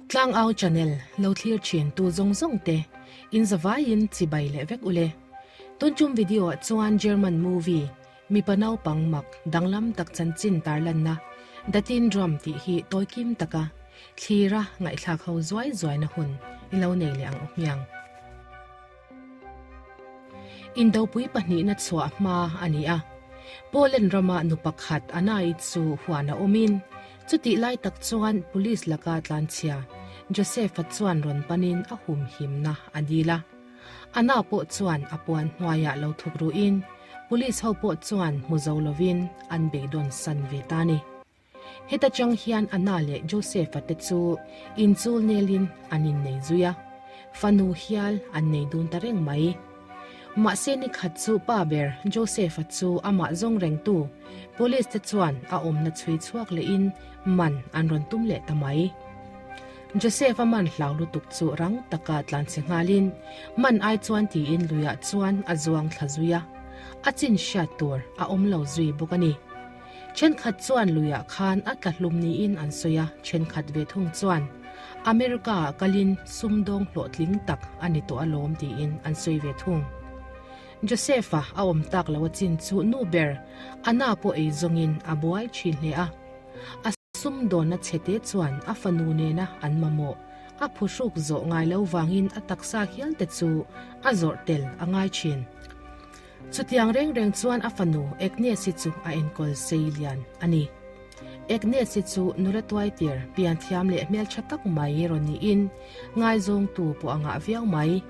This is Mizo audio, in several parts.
Tlangau channel lo thlir thin tu zawng zawng te in zavaiin chibai leh vek ule. Tunchum video ah chuan German movie Mipa naupang mak danglam tak chanchin tarlanna The Tin Drum tih hi tawikim taka thlira ngaihthlak ho zuai zuaina hun i lo nei leh ang u hmiang. Indopui pahnihna chhuah hma a ni a, Poland rama nu pakhat Anai chu huan a awmin chutih lai tak chuan police laka tlanchhia Joseph-a chuan rawn panin a humhimna a dil a. Anna pawh chuan a puan hnuaiah lo thuk ruhin police ho pawh chuan hmu zo lovin an beidawn san ve ta ni. Heta chang hian Anna leh Joseph-a te chu inchul nelin an innei zui a, fanu hial an nei dun ta reng mai. Mahse ni khat chu pa ber Joseph-a chu amah zawng rengtu police te chuan a awmna chhui chhuak lehin man an rawn tum leh ta mai. Joseph-a man hlau lutuk chu rang taka tlanchhe nghalin man ai chuan tiin luiah chuan a zuang thla zui a, a chin hriat tur a awm lo zui bawk a ni. Thenkhat chuan luiah khan a tla hlum niin an sawi a, thenkhat ve thung chuan America-ah kalin sumdawng hlawhtling tak a ni tawh alawm tiin an sawi ve thung. Joseph-a a awm tak lo a chin chu nu ber Anna pawh ei zawngin a buai thin hle a. A sumdawnna chhete chuan a fanu nena an mamawh a phuhruk zawh ngai lo vangin a taksa hial te chu a zawrh tel a ngai thin. Chutiang reng reng chuan a fanu Agnes-i chu a enkawl sei lian a ni. Agnes-i chu nula tuaitir, pianthiam leh hmeltha tak mai rawn niin ngaizawngtu pawh a ngah viau mai.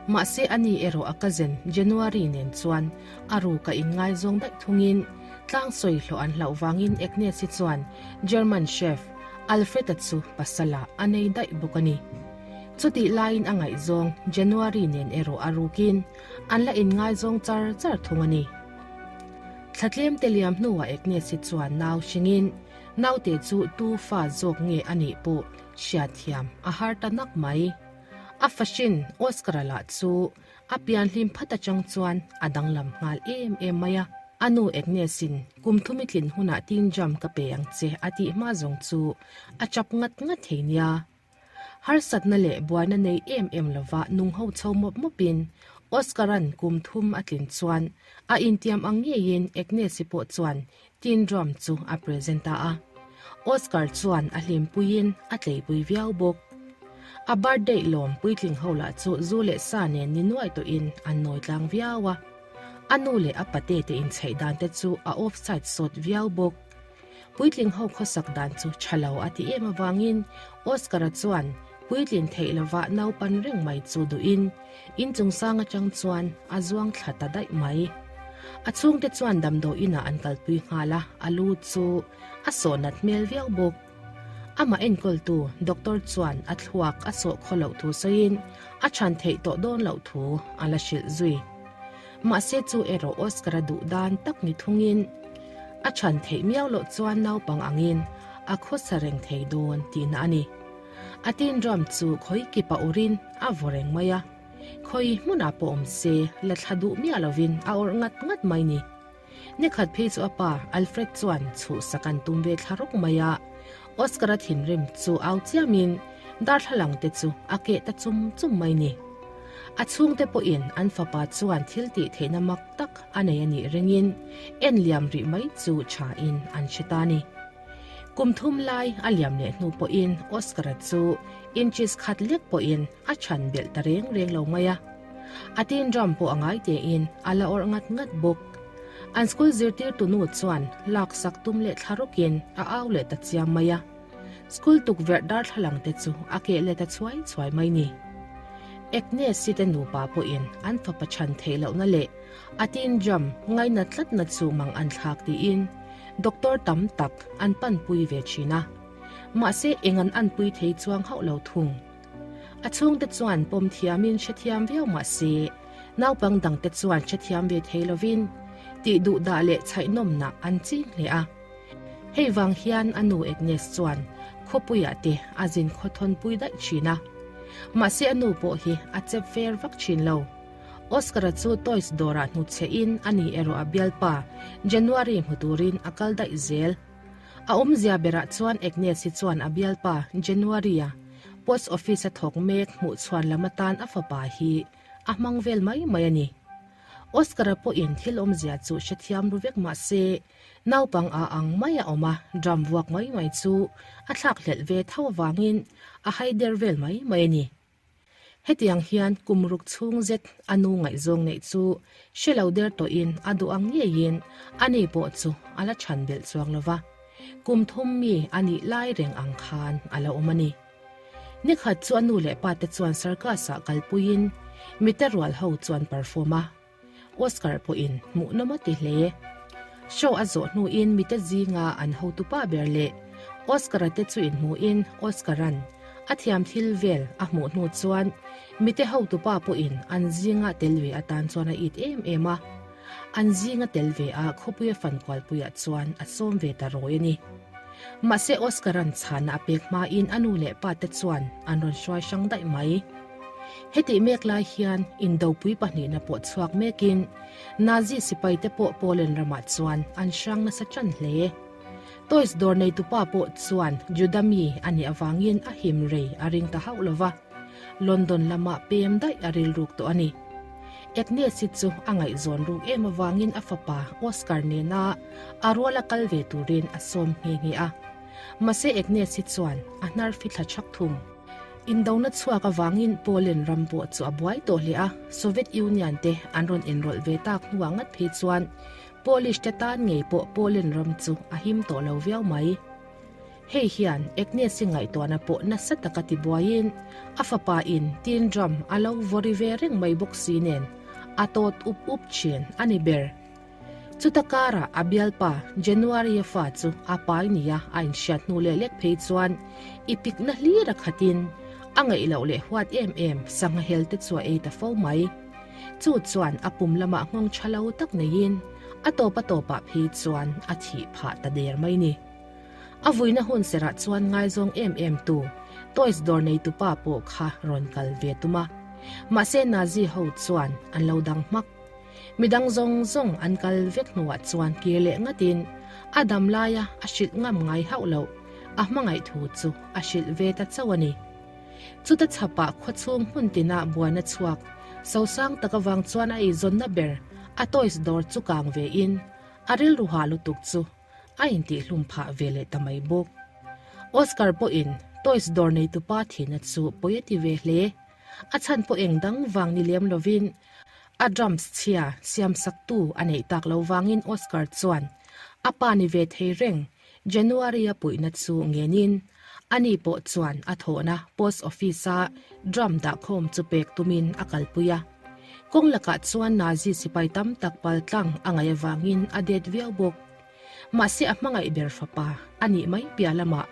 Mahse ani erawh a cousin January nen chuan a ruka inngaizawng daih thungin tlang sawi hlawh an hlauh vangin Agnes-i chuan German chef Alfred-a chu pasalah a nei daih bawk a ni. Chutih laiin a ngaihzawng January nen erawh a rukin An la inngaizawng char char thung a ni. Thla tlem te liam hnuah Agnes-i chuan nau hringin naute chu tu fa zawk nge a nih pawh hriatthiam a har ta nak mai. A fahrin Oscar-a lah chu a pianhlim phat atang chuan a danglam nghal em em mai a. A nu Agnes-in kum thumi tlin hunah tin jam ka pe ang che a tih hma zawng chu a chap ngat ngat thei nia. Harsatna leh buaina nei em em lova nung ho chho mawp mawpin Oscar-a'n kum thum a tlin chuan a intiam ang ngeiin Agnes-i pawh chuan Tin Drum chu a present ta a. Oscar chuan a hlimpuiin a tleipui viau bawk. A birthday lawm puitling ho lah chu zu leh sa nen ni nuai tawhin an nawi tlang viau a. A nu leh a pate te inchheih dan te chu a offside sawt viau bawk. Puitling ho khawsak dan chu tha lo a ti em avangin Oscar-a chuan puitlin theih lova naupan reng mai chu duhin inchung sang atang chuan a zuang thla ta daih mai. A chhungte chuan damdawi inah an kalpui nghal a, a lu chu a sawh nat hmel viau bawk. Amah enkawltu doctor chuan a thluak a sawh khaw loh thu sawiin a chhan theih tawh dawn loh thu a la hrilh zui. Mahse chu erawh Oscar-a duh dan tak ni thungin a chhan theih miau loh chuan naupang angin a khawsa reng thei dawn tihna a ni. A tin drum chu khawi kipa awrhin a vaw reng mai a, khawi hmunah pawh awm se la thla duh miah lovin a awrh ngat ngat mai ni. Nikhat phei chu a pa Alfred chuan chhuhsak an tum ve thla rawk mai a, Oscar-a thinrim chu au chiamin darthlalang te chu a keh ta chum chum mai ni. A chhungte pawhin an fapa chuan thil tih theihna mak tak a nei a nih ringin en liam rih mai chu thain an hre ta ni. Kum thum lai a liam leh hnu pawhin Oscar-a chu inches khat lek pawhin a chhan belh ta reng reng lo mai a. A tin drum pawh a ngai tein a la awrh ngat ngat bawk. An school zirtirtu nu chuan laksak tum leh thla rawkin a au leh ta chiam mai a. School tukverh darthlalang te chu a keh leh ta chhuai chhuai mai ni. Agnes-i te nupa pawhin an fapa chhan theih lohna leh a tin drum ngaina tlatna chu mang an thlak tiin doctor tam tak an panpui ve thin a. Mahse eng an anpui thei chuang hauh lo thung. A chhungte chuan pawm thiamin hrethiam viau mah se, naupang dangte chuan hrethiam ve thei lovin tih duhdah leh chhaihnawmnah an ching hle a. Hei vang hian a nu Agnes chuan khawpuiah te a zin khawthawnpui daih thin a. Mahse a nu pawh hi a chep fer vak thin lo. Oscar-a chu toys dawrah hnutchhehin a ni erawh a bialpa January hmu turin a kal daih zel. A awmzia berah chuan Agnes-i chuan a bialpa January-a. Post Office a thawk mek hmuh chhuan lam atan a fapa hi a hmang vel mai mai a ni. Oscar-a pawhin thil awmzia chu hrethiam ru vek mah se, naupang a ang mai a awm a, drum vuak mai mai chu a thlak hlelh ve tho avangin a haider vel mai mai a ni. Hetiang hian kum ruk chhung zet a nu ngaihzawng neih chu hre lo der tawhin a duh ang ngeiin a ni pawh chu a la chhan belh chuang lo va, kum thum mi a nih lai reng ang khan a la awm a ni. Nikhat chu a nu leh pa te chuan circus-ah kalpuiin mite rual ho chuan perform a, Oscar pawhin hmuhnawm a ti hle. Show a zawh hnuin mite zinga an hotupa ber leh Oscar-a te chu inhmuhin Oscar-a'n a thiam thil vel a hmuh hnu chuan mite hotupa pawhin an zinga tel ve atan chuan a it em em a. An zinga tel ve a khawpuia fankualpuiah chuan a sawm ve ta rawi a ni. Mahse Oscar-a'n chhana a pek hmain a nu leh pa te chuan an rawn hruai hrang daih mai. Hetih mek lai hian indopui pahnihna pawh chhuak mekin Nazi sipaite pawh Poland ramah chuan an hrang nasa tan hle. Toys dawr neitupa pawh chuan Juda mi a nih avangin a him rei a ring ta hauh lo va, London lamah pem daih a rilruk tawh a ni. Agnes-i chu a ngaihzawn ruk em avangin a fapa Oscar nena a ruala kal ve turin a sawm nghe nghe a. Mahse Agnes-i chuan a hnar fithla chhak thung. Indona chhuak avangin Poland ram pawh chu a buai tawh hle a, Soviet Union te an rawn inrawlh ve tak hnuah ngat phei chuan Polish te tan ngei pawh Poland ram chu a him tawh lo viau mai. Hei hian Agnes-i ngaihtuahna pawh nasa taka tibuaiin a fapa in tin drum a lo vawri ve reng mai bawk si nen a tawt up up thin a ni ber. Chuta karah a bialpa January-a fa chu a pai nia a inhriat hnu leh lek phei chuan i pikna hlir a khatin a ngaih loh leh huat em em sangha hel te chu a ei ta fo mai. Chu chuan a pum lamah nghawng tha lo tak neiin a tawp a tawpah phei chuan a thih phah ta der mai ni. A vuina hun serah chuan ngaizawng em em tu toys dawr neitupa pawh kha rawn kal ve tum a. Mahse Nazi ho chuan an lo dang hmak. Midang zawng zawng an kal vek hnuah chuan kir leh ngatin a dam laia a hrilh ngam ngai hauh loh a hmangaih thu chu a hrilh ve ta chauh a ni. Chuta chhapah khawchhung hmun tinah buaina chhuak sosang tak avang chuan a eizawnna ber a toys dawr chu kang vein a rilru hah lutuk chu a intihhlum phah ve leh ta mai bawk. Oscar pawhin toys dawr neitupa thihna chu pawi a ti ve hle. A chhan pawh eng dang vang ni lem lovin a drums chhia siamsaktu a neih tak lo vangin Oscar chuan a pa ni ve thei reng January-a puihna chu ngenin ani pawh chuan a thawhna post office-a drum dahkhawm chu pek tumin a kalpui a. Kawng lakah chuan Nazi sipai tam tak paltlang a ngaih avangin a det viau bawk. Mahse a hmangaih ber fapa a nih mai piah lamah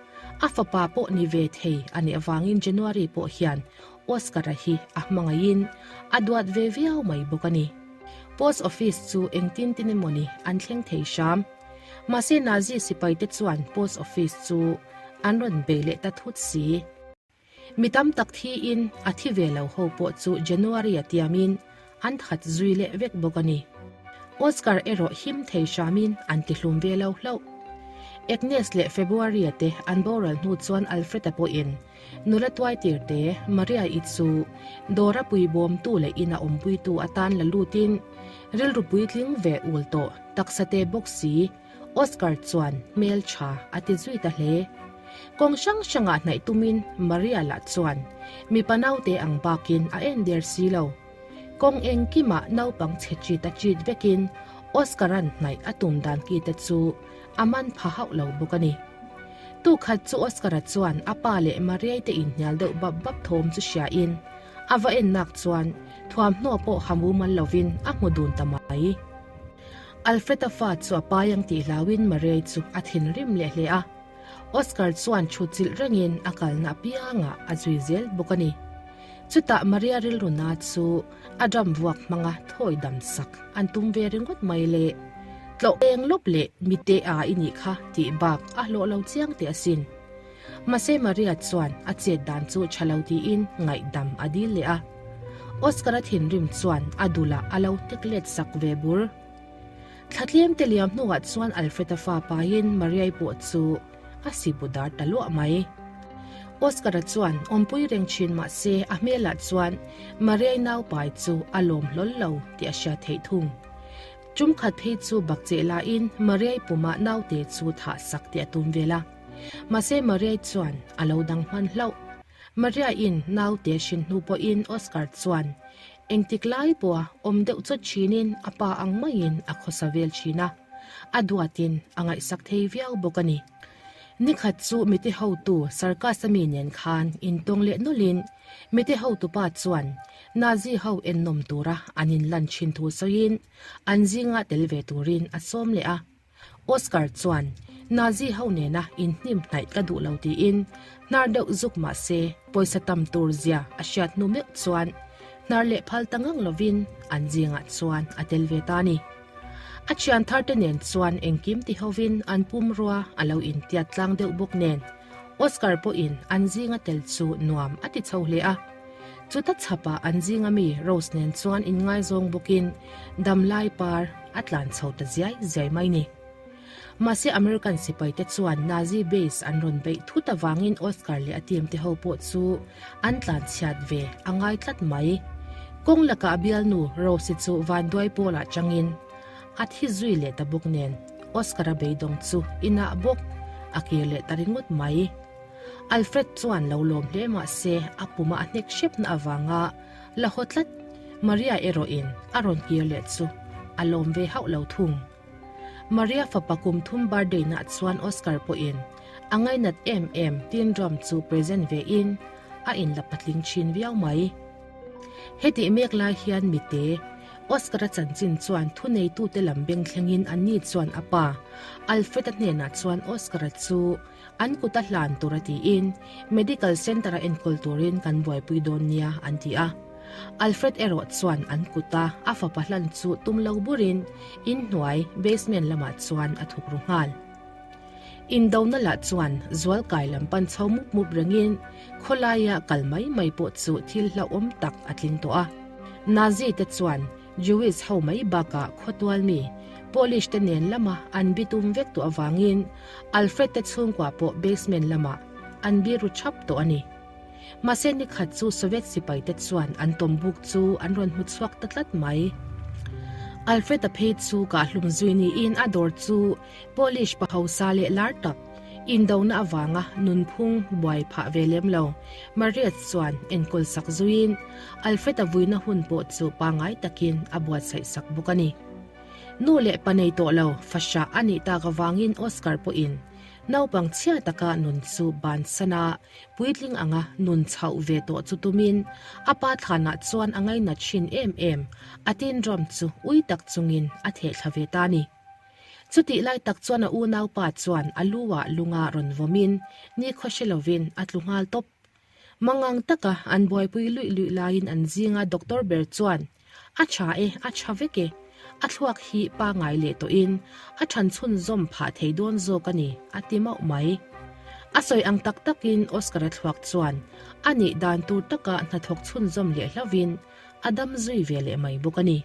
a fapa pawh ni ve thei a nih avangin January pawh hian Oscar-a hi a hmangaihin a duat ve viau mai bawk a ni. Post office chu engtin tin emawni an thleng thei hram. Mahse Nazi sipaite chuan post office chu an rawn bei leh ta thut si. Mi tam tak thiin a thi ve lo ho pawh chu January-a tiamin an that zui leh vek bawk a ni. Oscar erawh him thei hramin an ti hlum ve lo hlauh. Agnes leh February-a te an boral hnu chuan Alfred-a pawhin nula tuaitir te Maria-i chu dawra puibawmtu leh ina awmpuitu atan la lutin rilru puitling ve ul tawh taksa te bawk si Oscar chuan hmel tha a ti zui ta hle. Kawng hrang hrangah hnaih tumin Maria lah chuan mipa naute ang bakin a en der si lo. Kawng engkimah naupang chhe chit a chit vekin Oscar-a'n hnaih a tum dan ki te chu a man pha hauh lo bawk a ni. Tukhat chu Oscar-a chuan a pa leh Maria-i te inhnial deuh bap bap thawm chu hriain a va en nak chuan thuamhnaw pawh ha mumal lovin a hmu dun ta mai. Alfred-a fa chu a pai ang tih hlauin Murray chu a thinrim leh hle a. Oscar chuan thu chilh rengin a kalna apiangah a zui zel bawk a ni. Chutah Maria rilruna chu a drum vuak hmanga thawi dam sak an tum ve ringawt mai le. Tlawh eng lawp leh mite a i nih kha tih bak a hlawh lo chiang teh asin. Mahse Maria chuan a chet dan chu tha lo tiin ngaihdam a dil leh a. Oscar-a thinrim chuan a dulah a lo tek let sak ve bur. Thla tlem te liam hnuah chuan Alfred-a fa pain Maria-i pawh chu a sibu dar ta luah mai. Oscar-a chuan awmpui reng thin mah se a hmelah chuan Maria-i naupai chu a lawm hlawl lo tih a hriat theih thung. Tum khat phei chu bakcheh lahin Maria-i pumah naute chu thah sak tih a tum vel a. Mahse Maria-i chuan a lo dang hman hlauh. Maria-in naute hrin hnu pawhin Oscar chuan engtik lai pawha awm deuh chawt thinin a pa ang maiin a khawsa vel thin a, a duatin a ngaihsak thei viau bawk a ni. Nikhat chu mite hotu Sarkasa mi nen khan intawng leh nawlhin mite hotupa chuan Nazi ho ennawm tura an inlan thin thu sawiin an zinga tel ve turin a sawm leh a. Oscar chuan Nazi ho nena inhnim hnaih ka duh lo tiin hnar deuh zuk mah se pawisa tam tur zia a hriat hnu meuh chuan hnar leh phal ta ngang lovin an zingah chuan a tel ve ta a ni. A thian thar te nen chuan engkim ti hovin an pumrua a lo intiat tlang deuh bawk nen Oscar pawhin an zinga tel chu nuam a ti chho hle a. Chuta chhapah an zinga mi Rose nen chuan inngaizawng bawkin damlai par a tlan chho ta ziai ziai mai ni. Mahse American sipai te chuan Nazi base an rawn beih thut avangin Oscar leh a team te ho pawh chu an tlan chhiat ve a ngai tlat mai. Kawng lakah a bialnu Rose-i chu vanduai pawlah changin a thi zui leh ta bawk nen Oscar-a beidawng chu inah bawk a kir leh ta ringawt mai. Alfred chuan lo lawm hle mah se a puma a hnek hrepna avanga la haw tlat Maria erawhin a rawn kir leh chu a lawm ve hauh lo thung. Maria fapa kum thum birthday nah chuan Oscar pawhin a ngainat em em tin drum chu present ve in a inla patling thin viau mai. Hetih mek lai hian mite Oscar-a chanchin chuan thuneitute lam beng thlengin anni chuan a pa Alfred-a hnenah chuan Oscar-a chu an kut a hlan tur a tiin Medical Centre-a enkawl turin kan buaipui dawn nia an ti a. Alfred erawh chuan an kuta a fapa hlan chu tum lo burin inhnuai basement lamah chuan a thuk ru nghal. Indona lah chuan zualkai lam pan chho mup mup rengin khawlaia kal mai mai pawh chu thil hlauhawm tak a tling tawh a. Nazi te chuan Jewish ho mai bakah khawtual mi Polish te nen lama an bitum vek tawh avangin Alfred te chhungkua pawh basement lamah an biru thap tawh a ni. Mahse nikhat chu Soviet sipai te chuan an tawm buk chu an rawn hmu chhuak ta tlat mai. Alfred-a phei chu kahhlum zui niin a dawr chu Polish pa hausa leh lar tak indona avanga nunphung buai phah ve lem lo Marius chuan enkawl sak zuiin Alfred-a vuina hun pawh chu pangngai takin a buatsaih sak bawk a ni. Nu leh pa nei tawh lo fahrah a nih tak avangin Oscar pawhin naupang chhia taka nun chu bansan a Puitling anga nun chhoh ve tawh chu tumin a pa thlanah chuan a ngainat hrin em em a tin ram chu ui tak chungin a theh thla ve ta a ni. Chutih lai tak chuan a unaupa chuan a lu ah lunga rawn vawmin nikhua hre lovin a tlu nghal tawp. Mangang taka an buaipui luih luih laiin an zinga doctor ber chuan A tha e, a tha vek e. A thluak hi pangai leh tawhin a than chhunzawm phah thei dawn zawk a ni, a ti mauh mai. A sawi ang tak takin Oscar-a thluak chuan a nih dan tur taka hnathawk chhunzawm leh hlauvin a dam zui ve leh mai bawk a ni.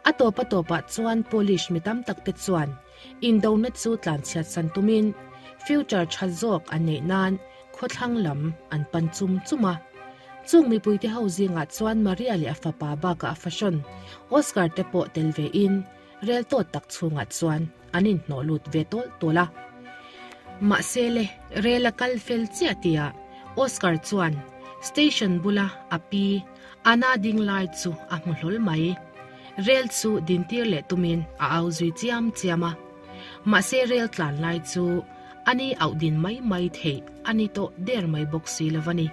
A tawp a tawpah chuan Polish mi tam takte chuan indona chu tlanchhiat san tumin future tha zawk an neih nan khawthlang lam an pan chum chum a. Chung mipuite ho zingah chuan Maria leh a fapa bakah a fahrawn Oscar te pawh tel ve in rel tawt tak chhungah chuan an inhnawh lut ve tawl tawl a. Mahse le, rel a kal fel chiah tihah Oscar chuan station bula a pi Anna ding lai chu a hmu hlawl mai. Rel chu dintir leh tumin a au zui chiam chiam a. Mahse rel tlan lai chu ani auh din mai mai theih a ni tawh der mai bawk si lo a ni.